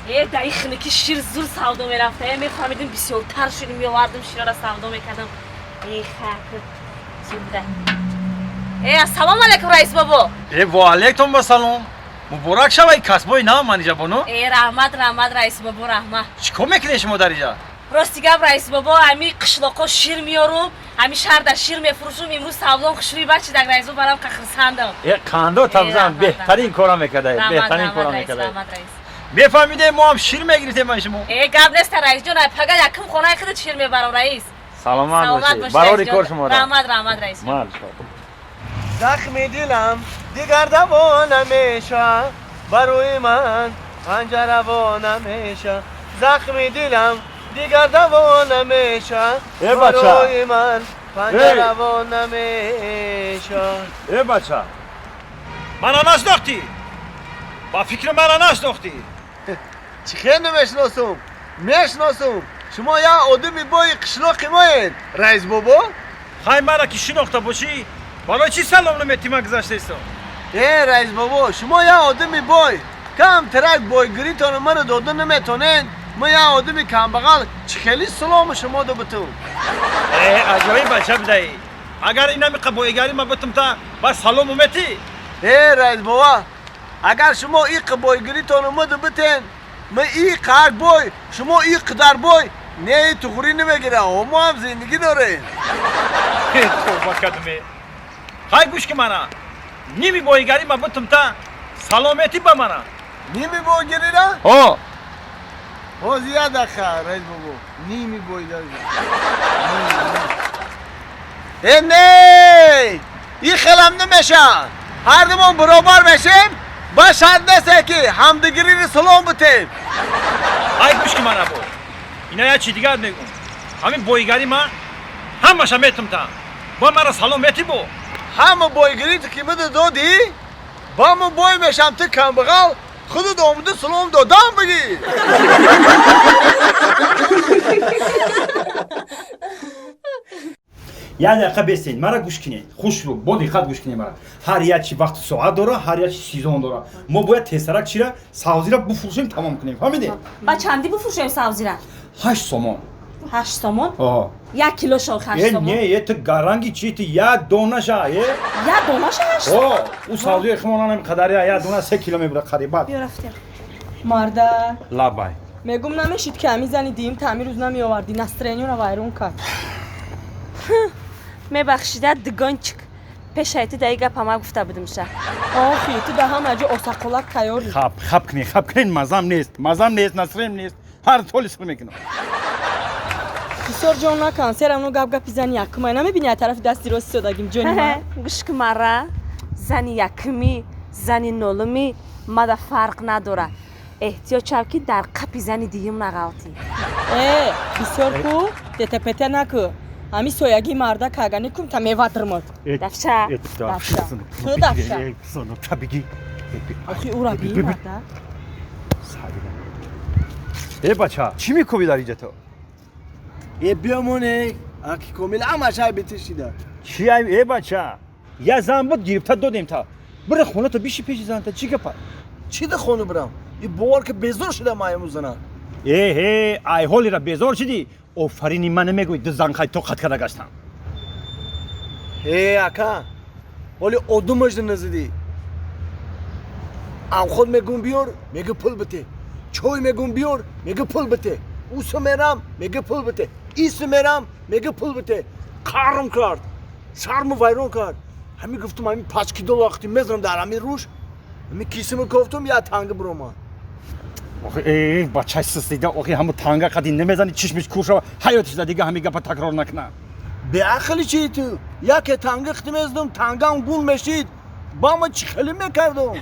Э, даи хиники шир зур савдо мерафта. Э, мефаҳмидим, бисёртар шир меовардам, ширара савдо мекардам. Э, хак зур буда. Э, ассалому алайкум, раис бобо. Э, ва алайкум ассалом. Муборак шавай касбои нав, Манижа бону. Э, раҳмат, раҳмат, раис бобо, раҳмат. Чӣ кор мекунед шумо дар инҷа? Рости гап, раис бобо, ҳами қишлоқо шир меёрум, ҳами шаҳрда шир мефурӯшум. Имрӯз савдом хушрӯи бачидаг, раис бобо, барам қахрсандам. Э, қандо табзан, раҳмат, беҳтарин кора мекардаед, раҳмат, беҳтарин кора раҳмат, раис, мекардаед. Раҳмат, раис. Мефаҳмидем, мо ҳам шир мегирифтем аз шумо. Э, гап неста, раисҷон, пага якум хонаи худат шир мебарам, раис. Саломат бошед. Бошед, Барори раисҷон. кор шуморо. Раҳмат, раҳмат, раисҷон. Мал. Захми дилам дигар даво намеша, барои ман панҷара во намеша. Захми дилам дигар даво намеша. Э, бача. Барои ман панҷара во намеша. Э, бача. Мана нашнохтӣ? Ба фикри мана нашнохтӣ? Чӣ хел намешиносум? Мешиносум, шумо як одами бои қишлоқи моед, раис бобо. Хай, мара ки шинохта бошӣ, барои чӣ салом наметӣ, ман гузаштаистам? Э, раис бобо, шумо як одами бой, кам тарак бойгиритону маро дода наметонед. Ма як одами камбағал чӣ хели салому шумо добутум? Э, аҷоиб бача бидаӣ. Агар инами боигари ма бутум та, ба салому метӣ? Э, раис бобо, агар шумо иқ бойгиритону ма добутен, ма и қар бой, шумо и қадар бой не, туғрӣ намегира, мо ҳам зиндагӣ дорем. Тавба кардаме. Хай, гӯш ки, мана ними боигари ма бутум та, салометӣ ба мана. Ними бойгирира? Ҳо. Ҳозир, як дақиқа, раис бобо, ними бойгари. Э, не, и хелам намеша. Ҳардумон баробар мешем, ба шарт несте ки ҳамдигириро салом бутем. Ай, гӯш ки, мана бо ина як чи дигар мегӯм: ҳамин боигари ма ҳамаша метум та, бо мара салом метӣ бо. Ҳама бойгирите ки мида додӣ, ба мо бой мешам, ту камбағал, худат омада салом додам бигӣ. Як дақиқа бестен, мара гӯш кинед, хушрӯ, бо диққат гӯш кинед мара. Ҳар як чи вақту соат дора, ҳар як чи сезон дора. Мо бояд тезтарак чира савзира буфурӯшем, тамом кунем, фаҳмидед? Ба чандӣ буфурӯшем савзира? 8 сомон. 8 сомон? О. 1 килошо ҳашт Э, сомон? не, е, ту гаранги чи, ту як донаша, е. Як донаша ҳашт? О, ӯ савзии химонанам қадари як дона 3 кило мебура қариба. Биё, рафтем. Марда. Лабай. Мегум, намешид ки ҳами зани диим таъмир рӯз намеовардӣ, настроение ро вайрон кард. Мебахшида, дугончик, пешаи ту даи гапама гуфта будимша. Охи, ту да ҳама ҷо осаққолак тайёрӣ. Хап, хап кунед, хап кунед, мазам нест, мазам нест, насрем нест, ҳар толи сир мекунам. Бисёр ҷон накан, серамно гап гапи зани якумай, намебини, аз тарафи дасти рост истодагим, ҷони ман. Гӯш ки, мара зани якумӣ, зани нолумӣ мада фарқ надора. Эҳтиёт шав, ки дар қапи зани диюм нағалтӣ. Э, бисёр ку тетепете наку, ҳами соягии марда кагани кум та мевадрмад. Дафша. Дафша. Ту дафша. Охи, ура би, марда. Э, бача, чӣ мекӯбӣ дар инҷа ту? Э, биёмоне, аки комил ҳамаш ай битир шида. Чи ай? Э, бача, я зан буд, гирифта додем та, бира хона, биши пеши занта, чӣ гапа? Чӣ да хона бирам? И бовар ки, безор шудам айму зана. Эҳе, ай ҳолира безор шидӣ? Офарини ман намегӯй, ду зан хай тоқат карда гаштам. Э, ака, ҳоли одумашда назидӣ. Амход мегум биёр, мега пул бите. Чой мегум биёр, мега пул бите. Усу мерам, мега пул бите. Ису мерам, мега пул бите. Қарм кард, шарму вайрон кард. Ҳами гуфтум, ҳами пачки доллар вақти мезанам дар ҳами руш, ҳами кисиму кофтум, я танга биромад. Охи, э, бачаи сустида, охи, ҳаму танга қади намезани, чишмиш кур шава, ҳаётишда дига ҳами гапа такрор накуна. Беақли чи ту? Яке танга хити мезадум, тангам гул мешид, ба ма чӣ хеле мекардум?